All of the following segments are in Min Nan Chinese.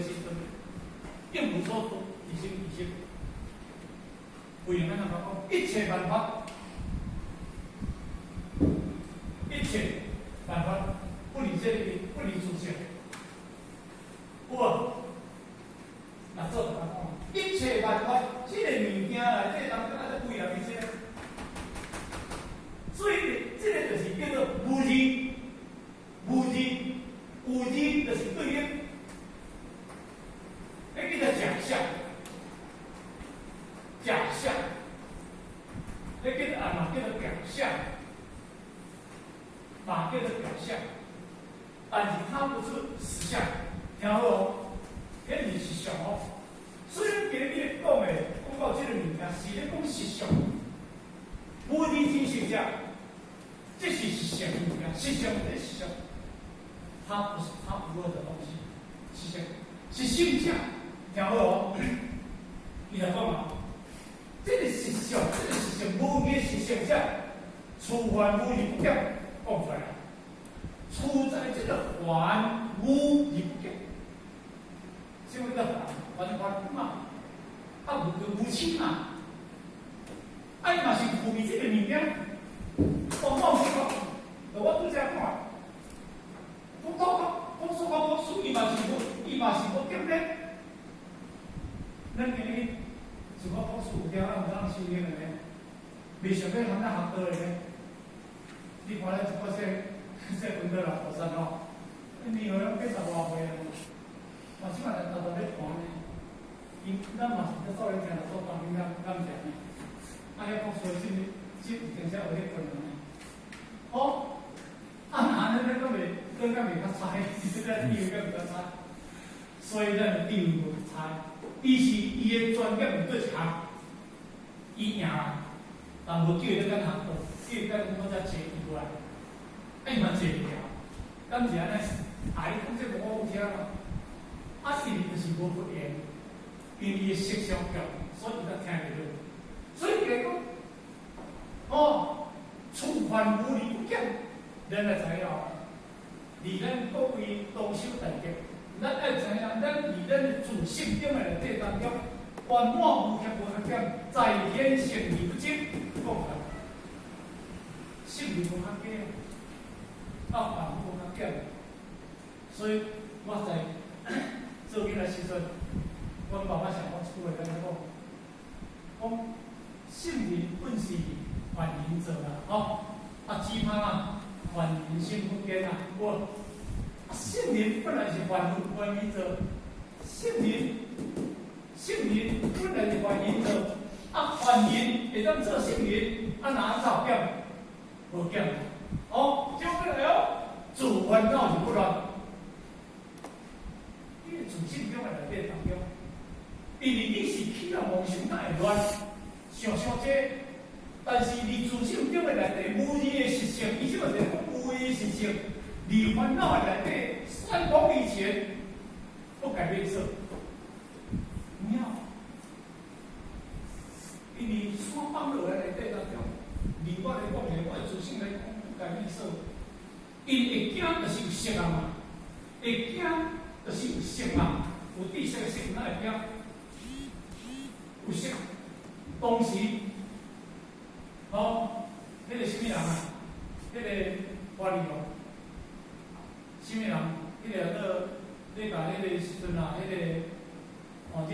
時陣，並無所住，一心一心。有閒咱通講，一切萬法，一切萬法不離這個，不離自性。有無？若做就講，一切萬法，這個物件內底當中，啊，這歸入佇這個。所以，這個就是叫做無二，無二，無二就是對應，彼叫做假象，假象，彼叫做啊嘛叫做表象，嘛叫做表象，但是它不是實相，聽好哦，彼毋是實相哦。所以今日咧講的，講到這個物件，是咧講實相，無二真實者，這是實相的物件，實相是實相，它不是它無二的東西，實相是性者，聽好哦。伊來講啊，這個實相，這個實相，無二實相者，除凡無而不減，講出來，除在這個凡無而不減，什麼叫凡？凡凡嘛，啊無就無始嘛，啊伊嘛是具備這個物件，我講實話，我拄才講，講講講說講講，伊嘛是無，伊嘛是無減咧。咱今日一個博士有聽咱有當修行的呢，未想欲通咱學道的呢。你看咱一個說說文德老菩薩吼，年歲攏80外歲啊，嘛這馬來沓沓咧傳呢。因咱嘛是咧做咧聽著做當面感感謝呢。啊，遐博士這這有當時有彼困難呢。哦，啊，若按呢咱閣袂，閣敢袂較差，這個地位閣袂較差，所以咱的地位無差。伊是伊的專業毋對一項，伊贏啦，但無叫伊咧干學道，叫伊干講才坐伊過來，啊伊嘛坐袂牢，敢是按呢？啊，你講這無我有聽嘛？啊，是就是無佛緣，因為伊的色相強，所以伊才聽袂落。所以伊講，哦，除凡無而不減，咱來知影哦。離咱各位同修大德，咱愛知影，咱佇咱的自性中的內底當中，圓滿無缺無缺減，在天聖而不增，講出來，聖義無較低，啊，凡夫無較減。所以我在做囡仔時陣，阮爸爸常講一句話，敢若講，講聖人本是凡人做啦，吼，啊，只怕啊，凡人心不堅啊，無，啊，聖人本來是凡夫凡人做，聖人，聖人本來是凡人做，啊，凡人會當做聖人，啊，哪怎減？無減，哦，接過來哦，自煩惱而不亂。你的自性中的內底當中，因為你是起了妄想，才會亂，想傷濟。但是你自性中的內底無二的實性，伊這個是講無二的實性，離煩惱的內底3公里前不改變色。妙，因為山放落來內底當中，離我來講的，我的自性來講不改變色。因會驚就是有色啊嘛，會驚就是有色嘛，有知識的色，哪會驚？有色，當時，吼，彼個啥物人啊？彼個花梨哦，啥物人？彼個做咧共彼個時陣啊，彼個哦入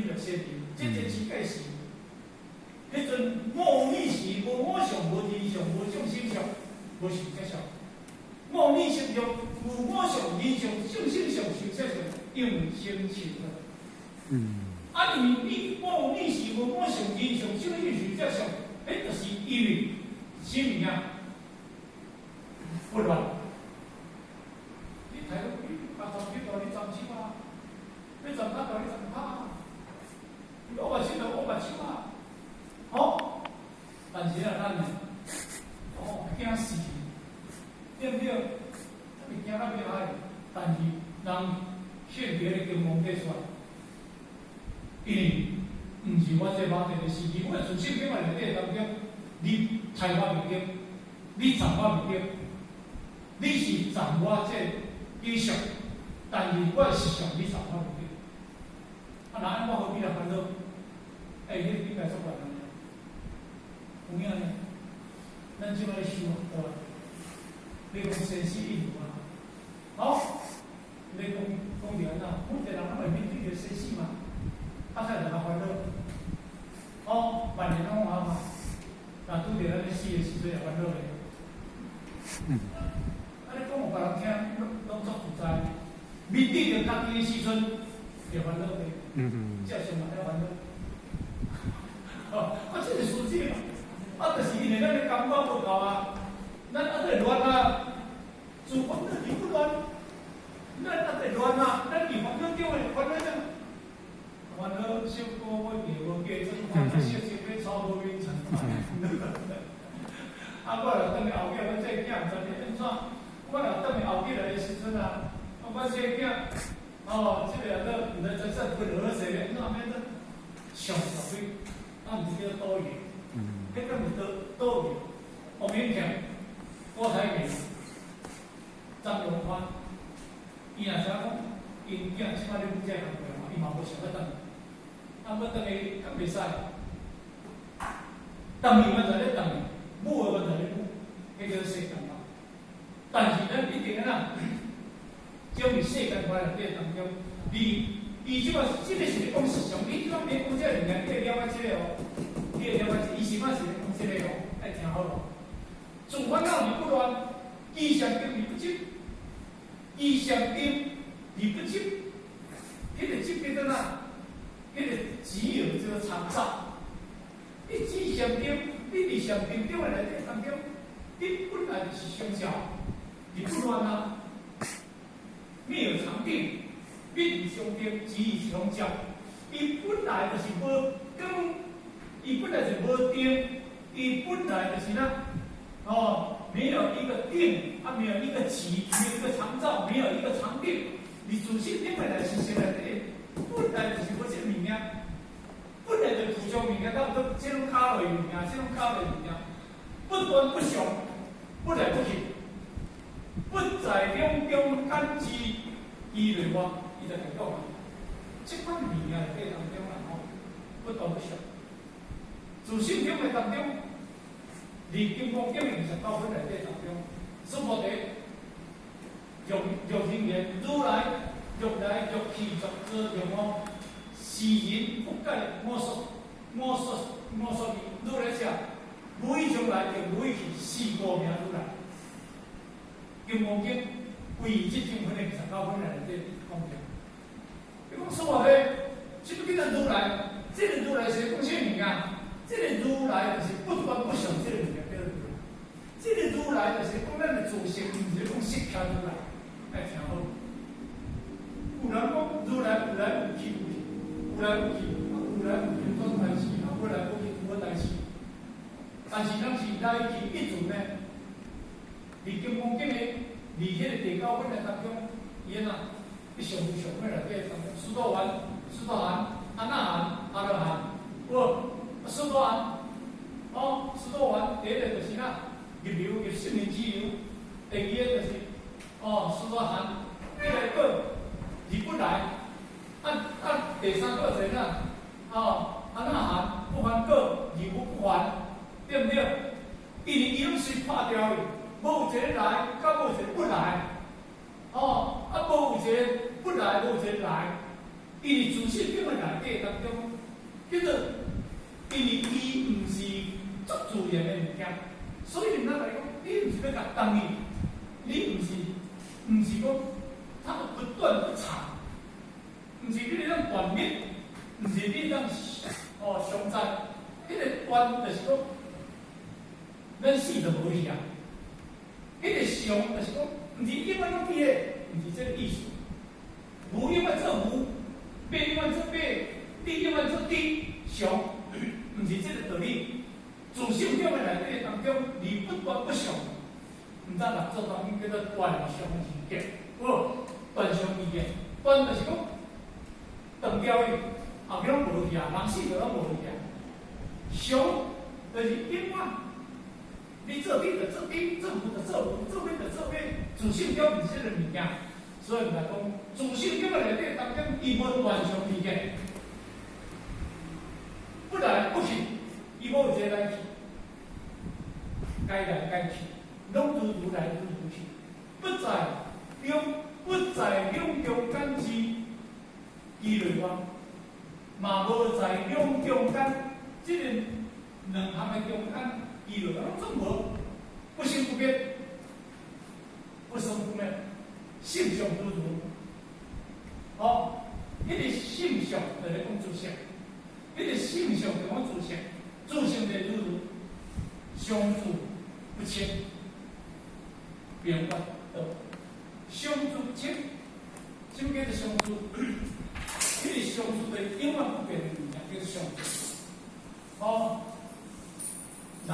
落仙境，這個世界時，彼陣無意時，無我相，無人相，無眾生相，無壽者相。無你相續，無我相、人相、眾生相、壽者相，應生受的。啊，因為你無你是無我相、人相、眾生壽者相，彼就是因為啥物件不亂。你睇到你80幾度你站手啊，你站腳度你站腳啊，你烏目手就烏目手啊，好。但是啊，咱呢，哦，驚死，對不對？會驚到欲害，但是人現佇咧金剛底出來，因為毋是我這肉體的死去，我的自性中的內底當中，你刣我袂著，你斬我袂著，你是斬我這假相，但是我的實相你查看無著。啊，若按呢我何必來煩惱？欸，彼應該足懸的，有影呢？咱這擺咧修對吧？你講生死一如啊？好，你講講著按怎？每一個人攏會面對著生死嘛，啊，才會來煩惱。哦，萬年攏講嘛，若拄著咱咧死的時陣會煩惱袂？啊，你講予別人聽，攏攏足自在。面對著家己的時陣，會煩惱袂？這上嘛咧煩惱。啊，這是事實嘛。啊，就是因為咱的感覺無夠啊，咱猶佇亂啊，自煩惱而不亂，咱猶佇亂啊，咱佇煩惱中的煩惱中，煩惱小可我會無記，這煩惱小小要草無眠塵。啊，我若轉去後壁，阮這個囝毋知欲按怎。我若轉去後壁來的時陣啊，我這個囝，哦，這個也做毋知真正噴落去勢咧，按怎按怎？上十歲，啊，毋是叫倒業，彼個是倒倒業。王永慶、郭台銘、張榮發，伊若知影講，𪜶囝這擺咧阮這工課嘛，伊嘛無想欲轉去。啊，欲轉去較袂使，轉去阮就咧轉去，母的阮就咧母，彼叫做世間法。但是咱一定按怎，將佇世間法內底當中，你伊這擺這個是咧講實相，你這擺免講這個物件，你會了解這個哦，你會了解，伊是嘛是咧講這個哦，愛聽好咯。自煩惱而不亂，依上定而不執，依上定而不執，彼個執叫做哪？彼個只有這個常照。你只上定，你佇上定中的內底當中，你本來就是常照，而不亂啊。沒有常定，滅常定，即常照。伊本來就是無光，伊本來就無定，伊本來就是哪？哦，沒有一個定，啊，沒有一個寂，沒有一個常照，沒有一個常定。你自性頂本來是實內底，本來就是無這個物件，本來就具足物件，到都這種卡落物件，這種卡落物件，不斷不常，不來不去，不在兩中感知伊內外，伊就來講啊，這款物件內底當中啊，吼，不斷不常，自性中的當中，佇金剛經的29分內底當中，須菩提，欲欲行言，如來欲來欲去欲作欲往，是人覆蓋我所我所我所如來者，無意中來就無意去，是故名如來。金剛經為這經分的29分內底講著。你講須菩提，什麼叫做如來？這個如來是講啥物件？這個如來就是不斷不常這個物件叫做如來。這個如來就是講咱的自性，毋是講釋迦如來。愛聽好。有人講如來有來有去，有來有去，啊有來有去做代誌，啊無來無去無代誌。但是咱是來去一陣呢，佇金剛經的佇彼個第九分的當中，伊按怎？伊上上尾內底當中，須陀洹、須陀洹、阿那含、阿羅漢，有須陀洹，哦，須陀洹，第一個就是哪？入流入聖人之流，第二個就是哦，須陀洹，第二個而不來，啊啊，第三個是哪？哦，阿那含不還果，而無不還，對毋對？因為伊攏是拍掉去，無一個來，佮無一個不來，哦，啊，無有一個不來，無有一個來，因為自性中的內底當中，叫做因為伊毋是足自然的物件，所以咱來講，你毋是欲共斷去，你毋是毋是講它不斷不長，毋是你會當斷滅，毋是你當哦常在，彼個斷就是講，咱死就無去啊。彼個常就是講，毋是永遠攏佇咧，毋是這個意思。無永遠做無，馬永遠做馬，豬永遠做豬，常，毋是這個道理。自性中的內底當中，離不斷不常，毋知六祖當中叫做斷常二見，有斷常二見，斷就是講斷掉去，後壁攏無去啊，人死就攏無去啊。常就是永遠，你做豬就做豬，做牛就做牛，做馬就做馬，自性中毋是這個物件。所以來講，自性根本內底當中，伊無斷常變嘅，不來不去，伊無這來去，該來該去，攏如如來如如去，不在兩中間之依內外，嘛無在兩中間，這个兩項的中間依內外，攏總無，不生不滅，不生不滅。性相如如，哦，彼个性相就咧講自性，彼个性相就講自性，自性就如如，相住不遷，明白道，相住不遷，什麼叫做相住？彼个相住就永遠不變的物件叫做相住。哦，人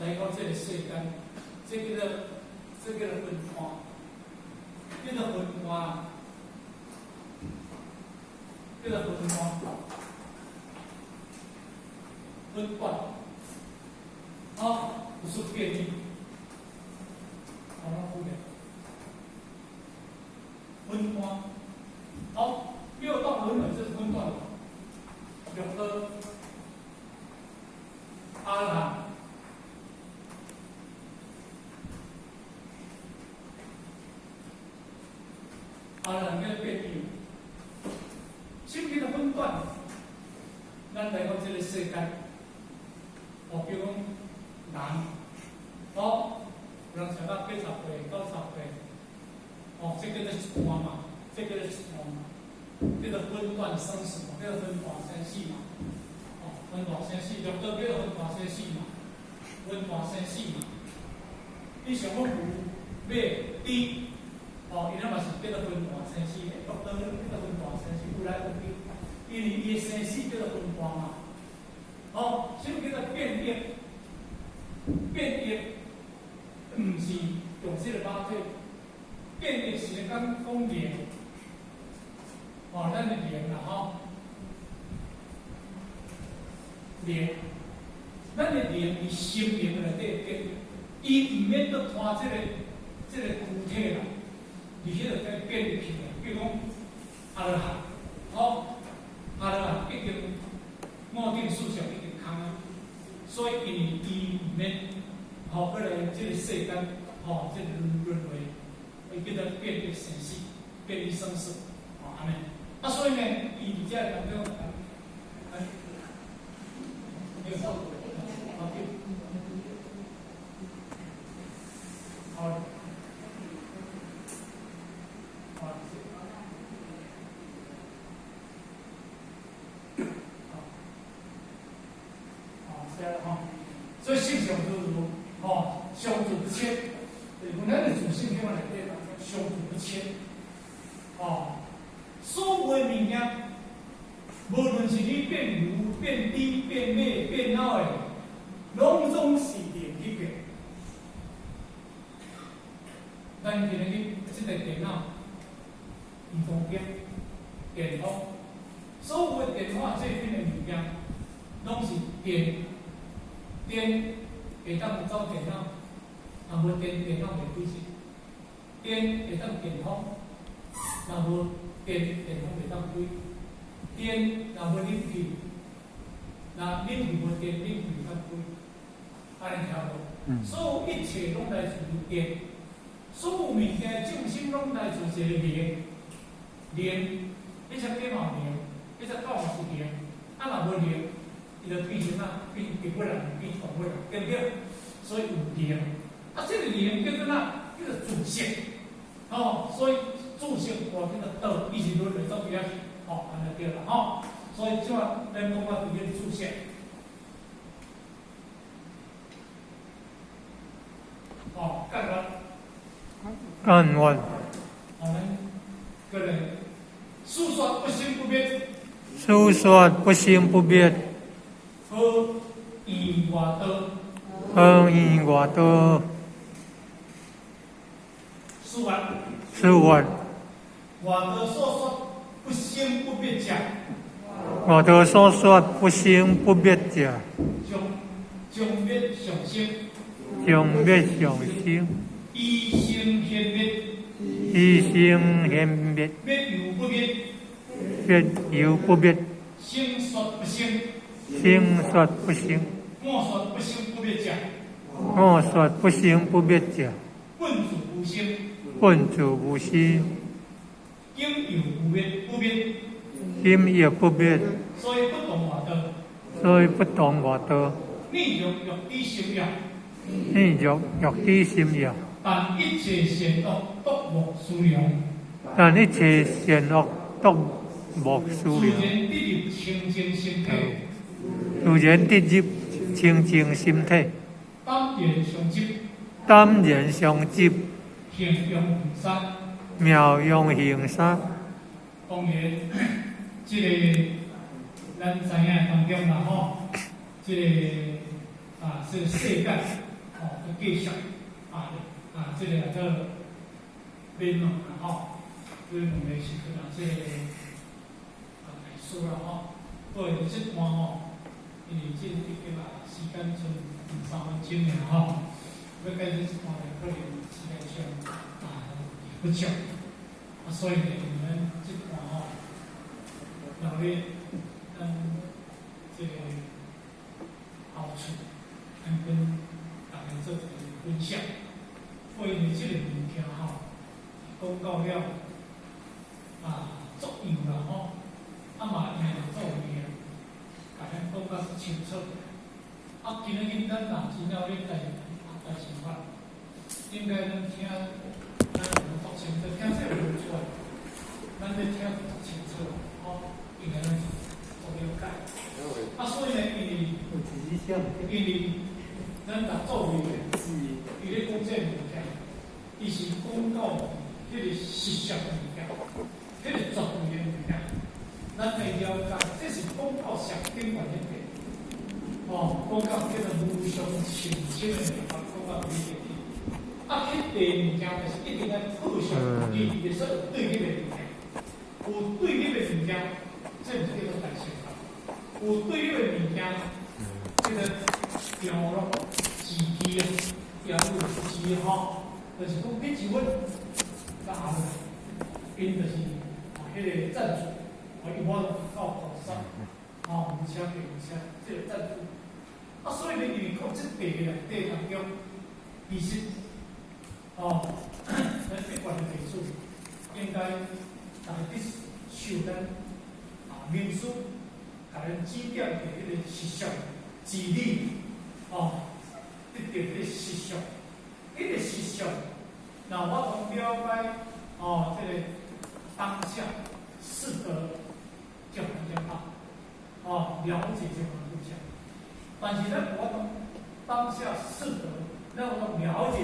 來到這個世間，這叫做分化。叫做分化，叫做分化，分段，哦，有說變異，好，咱分段，好，六道輪迴就是分段，六個阿羅漢。阿羅漢叫變異，什麼叫做分段？咱來到這個世間，哦，比如講人，哦，有人食到80歲、90歲，哦，這叫做一段嘛，這叫做一段嘛，叫做分段生死嘛，叫做分段生死嘛，哦，分段生死，六道叫做分段生死嘛，分段生死嘛。你想講牛、馬、豬？哦，伊那嘛是叫做分段生死，六道叫做分段生死，有來有去，因為伊的生死叫做分段嘛。哦，什麼叫做變異？變異毋是用這個肉體，變異是咧講講靈，哦，咱的靈啦吼，靈，咱的靈佇心靈內底變，伊毋免閣拖這個軀體啦。而且就變變入去啦，比如講阿羅漢，吼，阿羅漢已經五蘊四相已經空啊，所以因為伊毋免吼，閣來這個世間吼，這個輪迴，伊叫做變異生死，變異生死，吼，按呢。啊，所以呢，伊佇遮當中，啊，好，好。所以性相如如，吼，相住不遷，就是講咱的自性向內底當中相住不遷，吼，所有的物件，無論是你變牛、變豬、變馬、變老的，攏總是靈去變。咱今日這個電腦，移動機、電腦，所有的電話製品的物件，攏是電。電會當走電腦，若無電，電腦袂開始。電會當電風，若無電，電風袂當開。電若無冷氣，若冷氣無電，冷氣袂當開。按呢聽無？所有一切攏來自於電，所有物件眾生攏來自一個靈，靈，彼隻雞嘛有靈，彼隻狗嘛是靈，啊若無靈，伊就變成啊，變植物人，變動物人，對毋對？所以有靈，啊，這個靈叫做哪？叫做自性，哦，所以自性我叫做道，伊是輪迴走佇遐去，哦，按呢對啦，吼。所以這擺咱講到佇個自性，哦，干完。干完。我們個人，數說不生不滅。數說不生不滅。何以外道？何以外道？說完。說完。外道所說不生不滅者。外道所說不生不滅者。將滅常生。將滅常生。依生現滅。依生現滅，滅猶不滅，滅猶不滅，生說不生，生說不生，我說不生不滅者，我說不生不滅者，本自無生，本自無生，今猶不滅不滅，今亦不滅，所以不動我道，所以不動我道。念欲欲知心了，念欲欲知心了，但一切善惡獨莫思量，但一切善惡獨莫思自量。然得入清淨心體，自然得入清淨心體，膽然相執，膽然相執，行用行三。妙用行三。當然，這個咱知影當中啦吼，這個啊，這個世界吼，閣繼續啊啊，這個叫做變動啦吼，這個問題是啊，這個啊大師啦吼，過這段吼，因為這已經啊時間剩2、3分鐘爾吼，欲解釋這段可能時間上啊不足，啊，所以呢，咱這段吼，留咧咱這個後處，咱跟大家做一個分享。因為這個物件吼，講到了啊作用啦吼，啊嘛因為做物共咱講較清楚。啊，今仔日咱若真正欲代代生活，應該咱聽，咱有讀清楚，聽這個無錯，咱欲聽讀清楚，吼，應該咱做了解。啊，所以呢，因為咱若做為的，伊咧講這個物件，伊是講到彼個實相的物件，彼個絕對的物件，咱愛了解，這是講到上頂懸彼個，哦，講到叫做無上甚深的地方，講到彼個去。啊，彼個物件就是一定愛套上伊伊的所有對立的物件，有對立的物件，這毋是叫做大乘法。有對立的物件，這個掉咯，自欺啊，掉入自欺吼，就是講彼一分加落來，𪜶就是彼個贊助，哦，伊我到菩薩，吼，無車地無車，這個贊助。啊，所以呢，因為講這塊內底當中，其實，哦，咱一般的弟子應該逐家得受咱啊明師，共咱指點的彼個實相之理，哦，得著彼個實相，彼個實相，若我講了解，哦，這個當下識得就很簡單，哦，了解就很對象。但是咱無法度當下識得，咱有講了解。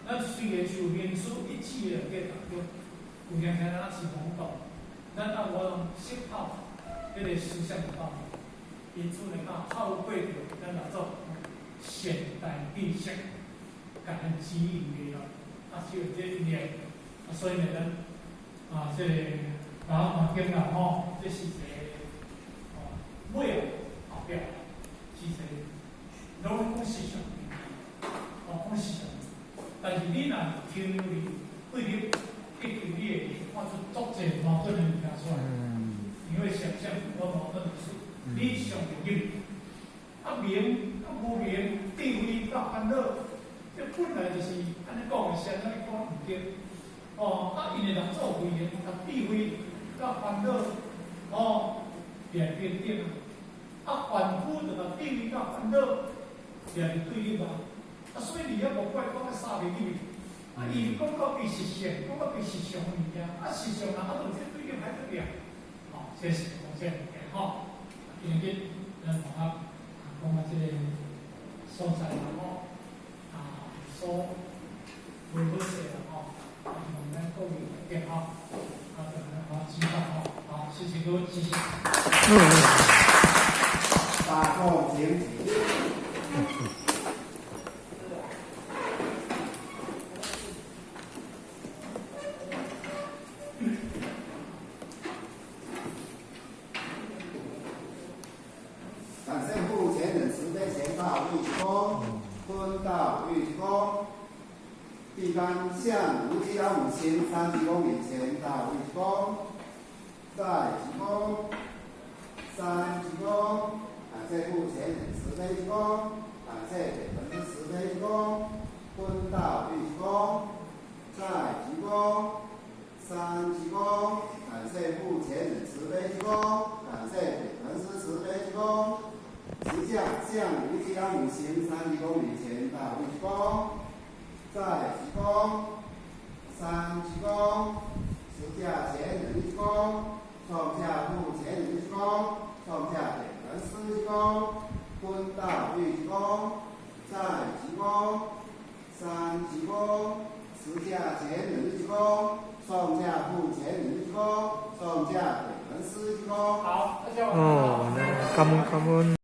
咱雖然受明師一指的內底當中，有影聽咱是懵懂，咱也無法度識透彼個思想的道理。因此呢，啊，透過著咱來做現代知識，共咱指引的啦，啊，是有這個念，啊，所以呢，咱啊，這個老環境啦，吼，這是一個哦，尾後壁是一個攏講實相，哦，講實相。但是你若停留佇對立，一定你會看出足濟矛盾的物件出來。因為想象有矛盾的事，你上入去，啊明啊無明，智慧佮煩惱，這本來就是按呢講的，啥物講毋對。哦，啊，因為六祖慧能，共智慧佮煩惱，哦，掠平等啊。啊，凡夫就共智慧佮煩惱掠佇對立啊。啊，所以你遐無怪講到三昧裡面，啊，伊講到伊實相，講到伊實相的物件，啊，實相啊，啊，就這對立歹對立，哦，這是講這個物件吼。今日咱同學講到這個所在啦吼，啊，所無好勢啦吼，啊，希望咱各位大家吼，啊，就咱好指導吼，好，謝謝各位，謝謝。大眾請起。感謝傅前人慈悲賢道御濟公，坤道御濟公，第時間向無際老母行三鞠躬禮前頭一鞠躬，再鞠躬，三鞠躬，感謝父前人慈悲鞠躬，感謝北門師慈悲鞠躬，坤道玉鞠躬，再鞠躬，三鞠躬，感謝父前人慈悲鞠躬，感謝北門師慈悲鞠躬。十架向無際老母行三鞠躬禮前頭一鞠躬，再鞠躬，三鞠躬，十架前人一鞠躬，創價父前人一鞠躬，創價北門師一鞠躬，坤道玉鞠躬，再鞠躬，三鞠躬，十架前人一鞠躬，創價父前人一鞠躬，創價北門師一鞠躬。好，大家晚安。哦，感恩感恩。